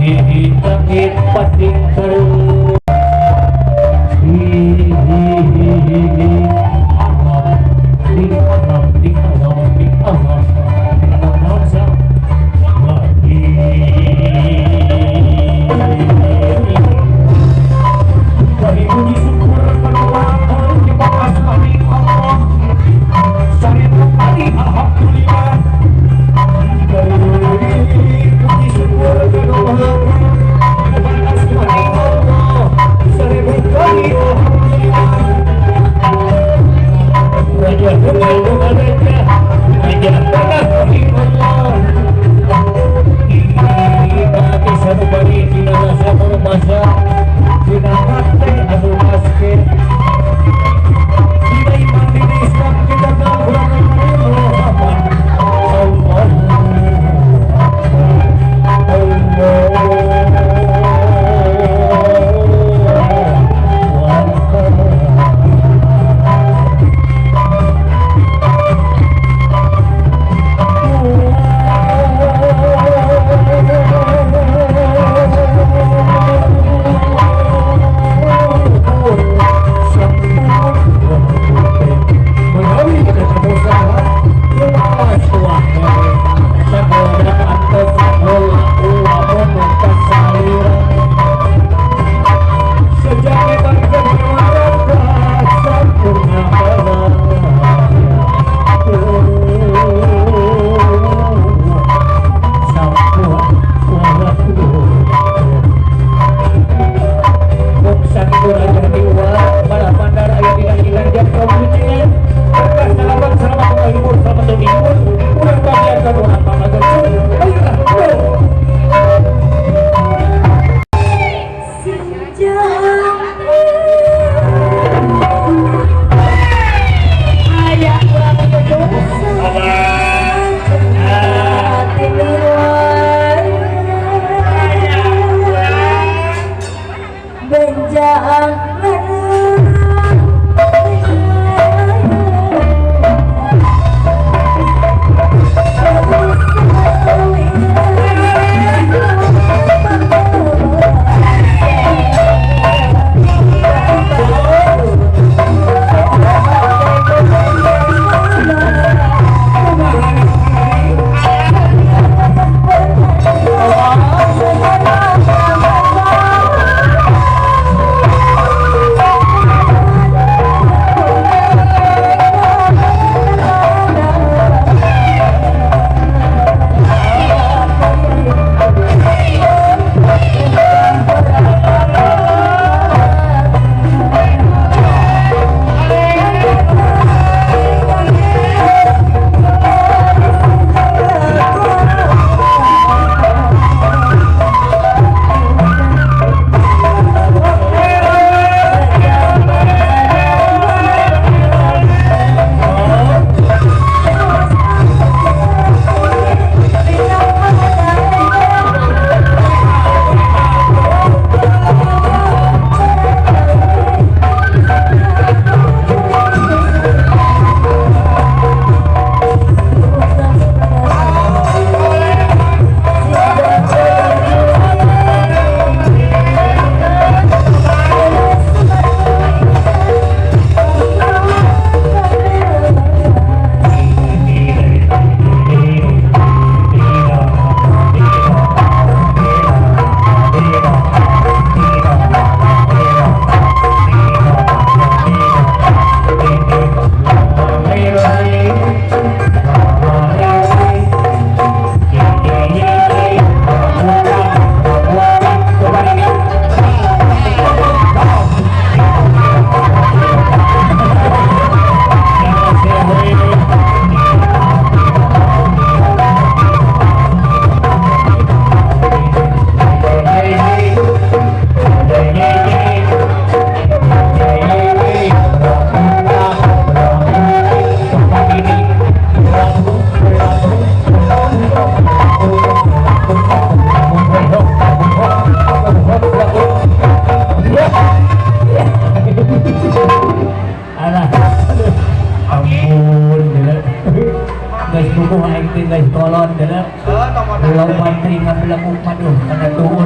Langit pating karu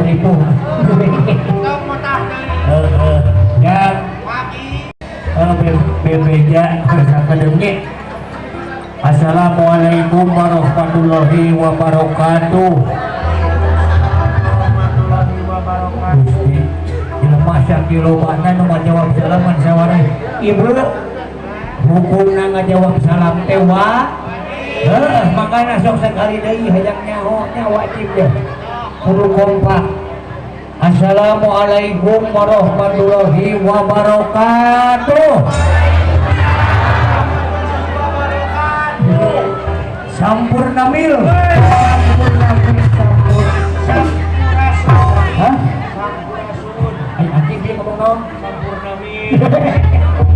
ripuh. Heeh. Ya. Bebeja sakademnya. Assalamualaikum warahmatullahi wabarakatuh. Gusti, jelema sakilobana nu ngajawab salam ngan sawareh. Ibu hukumna ngajawab salam teh wa. Heuh, makana sok sakali deui hayang nyaho nya wajib deh. Kudu kompak. Assalamualaikum warahmatullahi wabarakatuh. Sampurna mil. Sampurna mil, sampurna. Hah? Ai aki dia ngomong naon? Sampurna mil.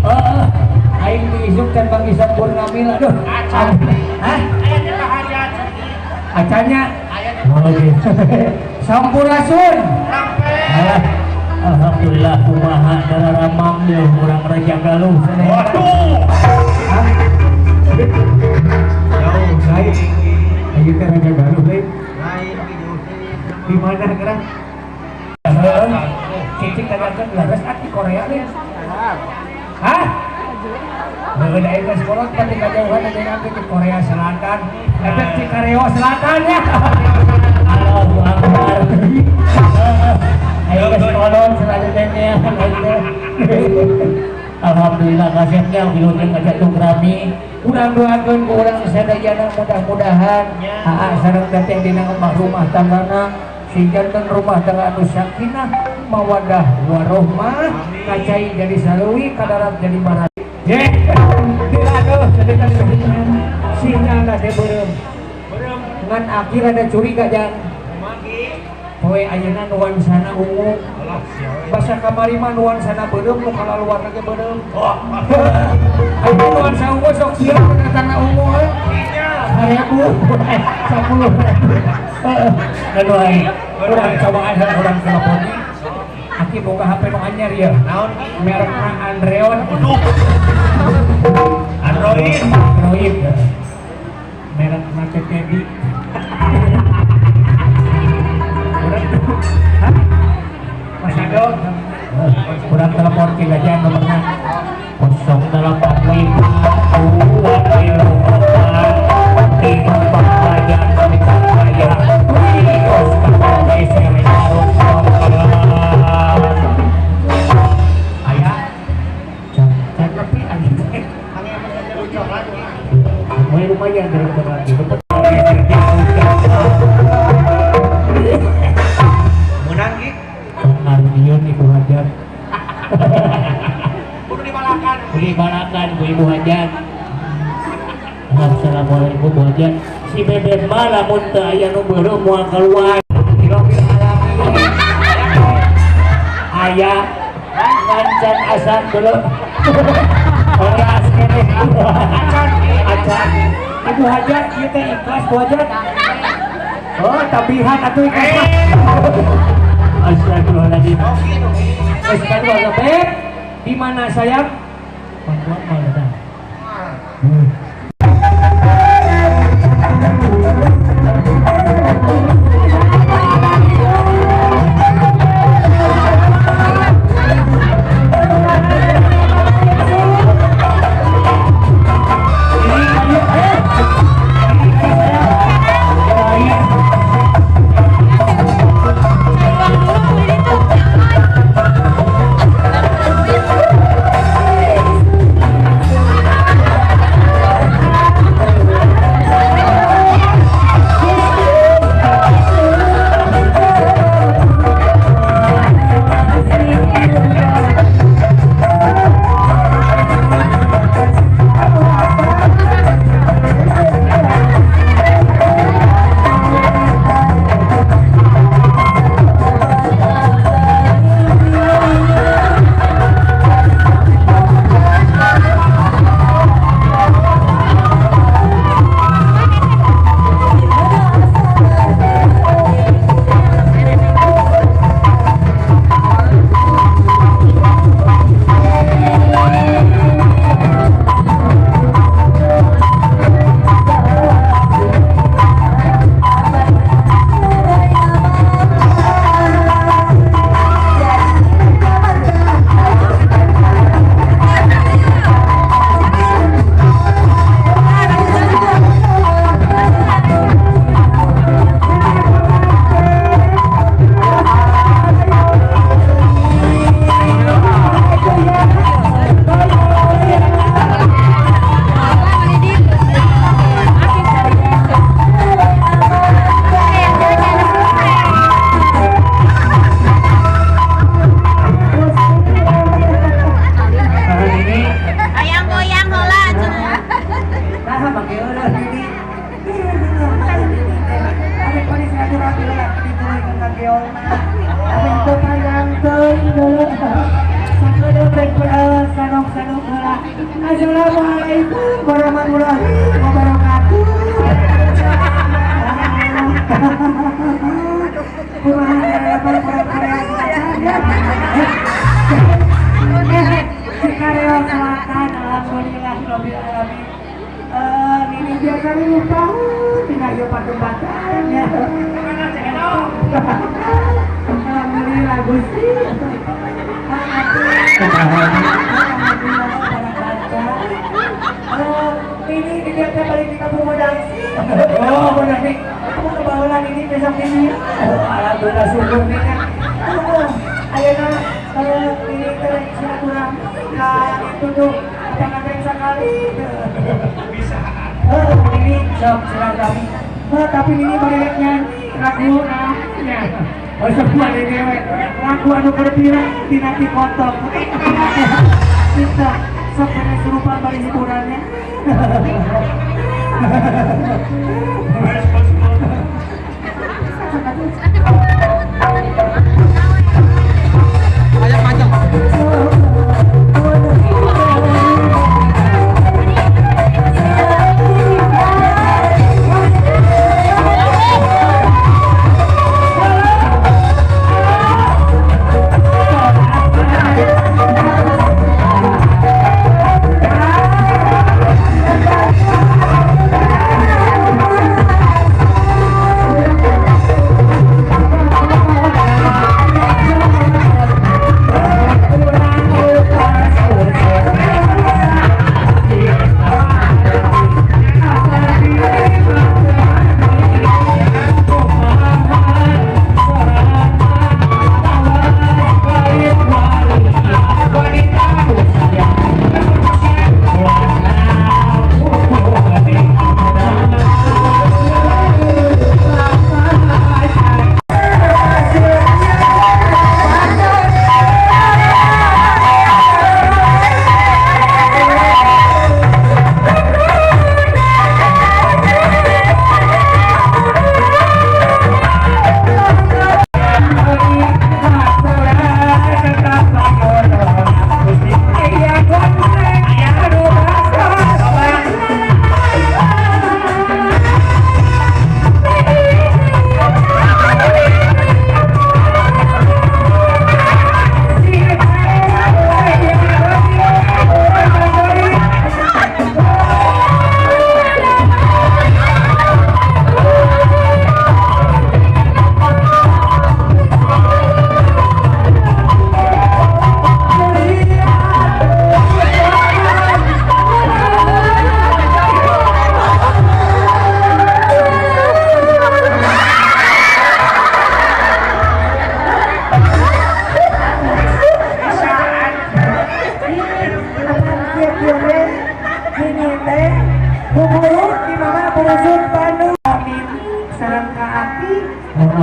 Heeh. Aing diisuk can panggih sampurna mil aduh. Acan. Hah? Aya teh hajat. Acannya? Aya. Oh gitu. Sampurasun. Sampai. Alhamdulillah kumaha dararamang deui urang Raja Galuh. Waduh. Hah? Jauh lain. Ayo teh Raja Galuh lain. Lain ki jauh teuing. Di mana geura? Heeh. Cicing kadakeun leres at di Korea nih. Hah? Heuh da ieu geus kolot pati kajauhan aja di Korea Selatan. Efek Cikareo Selatan ya. Allahu Akbar. Ayo geus kolot selanjutnya. Alhamdulillah kasepnya wilujeng ngajatung rami. Urang doakeun ku urang sadayana mudah-mudahan aa sareng teteh dina rumah tanggana sing janten rumah tangga anu sakinah mawadah warohmah kacai jadi sarui kadarat jadi barat. Ye, aduh, jadi kan sinyal teh beureum. Beureum. Ngan akhir ada curiga jang. Poe ayeuna nuansana ungu. Basa kamari mah nuansana beureum nu kalaluarna ge beureum. Oh. Ayeuna nuansa ungu sok sieun datangna ungu euy. Sinyal. 1000, 10. Heeh. Aduh aing. Urang cobaan urang telepon. Aki boga HP nu anyar ya. Naon? Merekna Andreon. Waduh. Android. Android. Merekna TTD. Urang hah? Mas Ado. Urang telepon ke Gajah nomorna 085 2 3 4 5 5 lumayan dari lagi. Menang ki? Ngarunion Ibu Hajat. Kudu dibalakan. Kudu dibalakan ku Ibu Hajat. Assalamualaikum Bu Hajat. Si bebek mah lamun teu aya nu beureum moal keluar. Aya ngancan asan dulu. Horas keneh. Acan. Acan. Ibu Hajat ieu teh ikhlas Bu Hajat. Oh, tabihan atuh ikhlas. Astagfirullahaladzim. Astagfirullahaladzim. Beb, di mana sayang? Bantuan mana dah? tanduk heula. Assalamualaikum warahmatullahi wabarakatuh. Cikareo Selatan, alhamdulillah rabbil alamin. Ini biasa lupa tinggal yo patempatan ya. Alhamdulillah Gusti. Ini dilihatnya balik di kampung modal sih. Oh, benar nih. Kamu kebawalan ini besok ini. Oh, alhamdulillah syukur nih kan. Oh, ayeuna ini teh silaturahmi ka itu tuh apa sekali. Bisa. Oh, ini sok silaturahmi. Oh, tapi ini balik nyanyi lagu namanya. Oh, semua ini we. Lagu anu keur pirang dina TikTok. Kita sok beres serupa bari hiburannya. Banyak macam.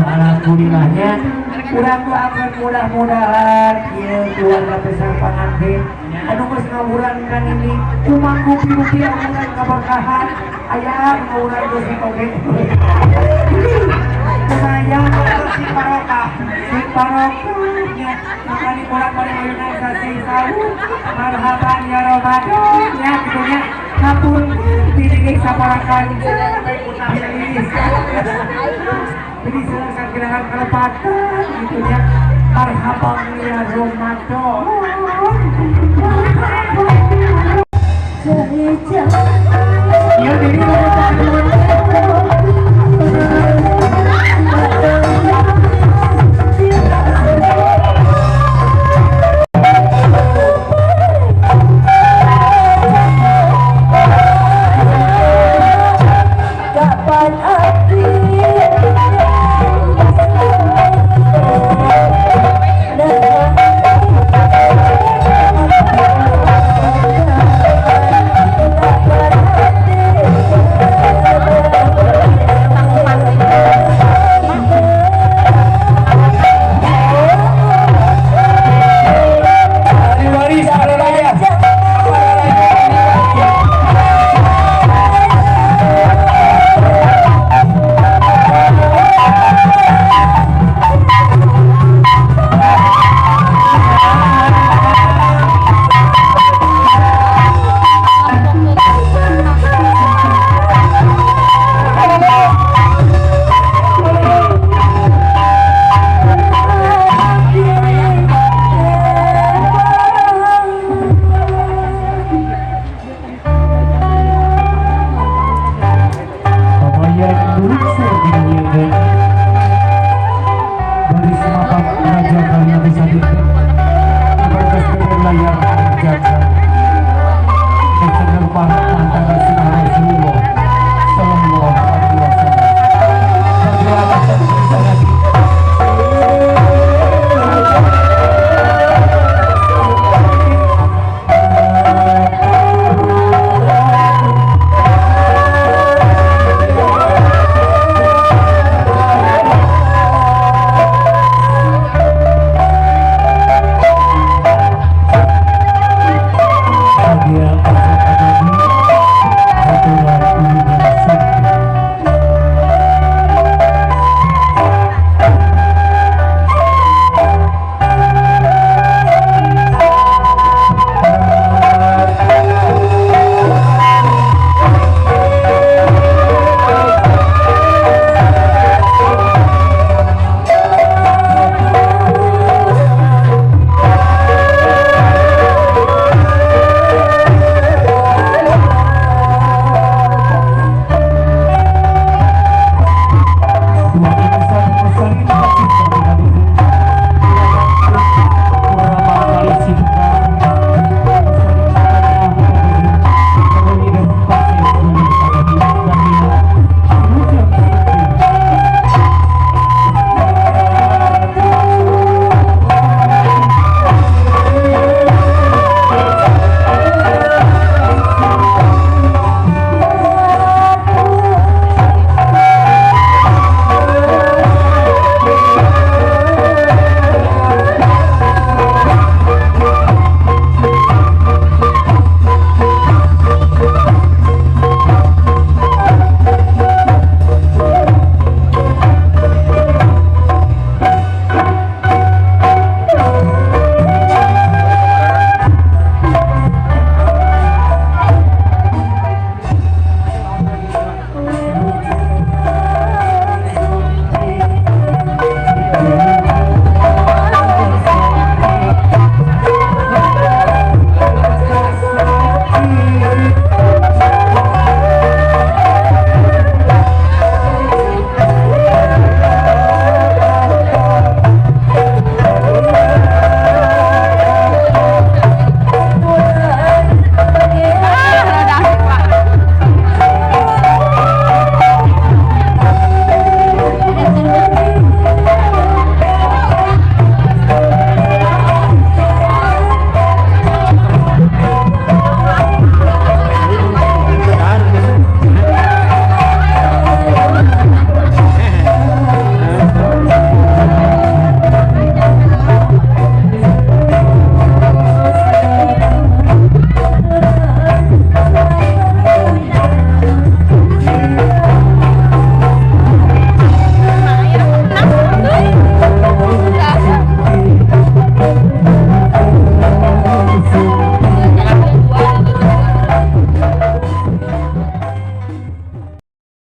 Alhamdulillahnya urang doakeun mudah-mudahan ieu keluarga besar pangantin anu geus ngawurankan ini kumangku rupiah urang kaberkahan aya ngawuran geus oge kumaha si barokah si barokah makani urang bari ayeuna sasih sawu marhaban ya Ramadan nya kitu nya hatur diri saparakan jadi silakan kelepatan gitu ya marhaban ya Ramadan.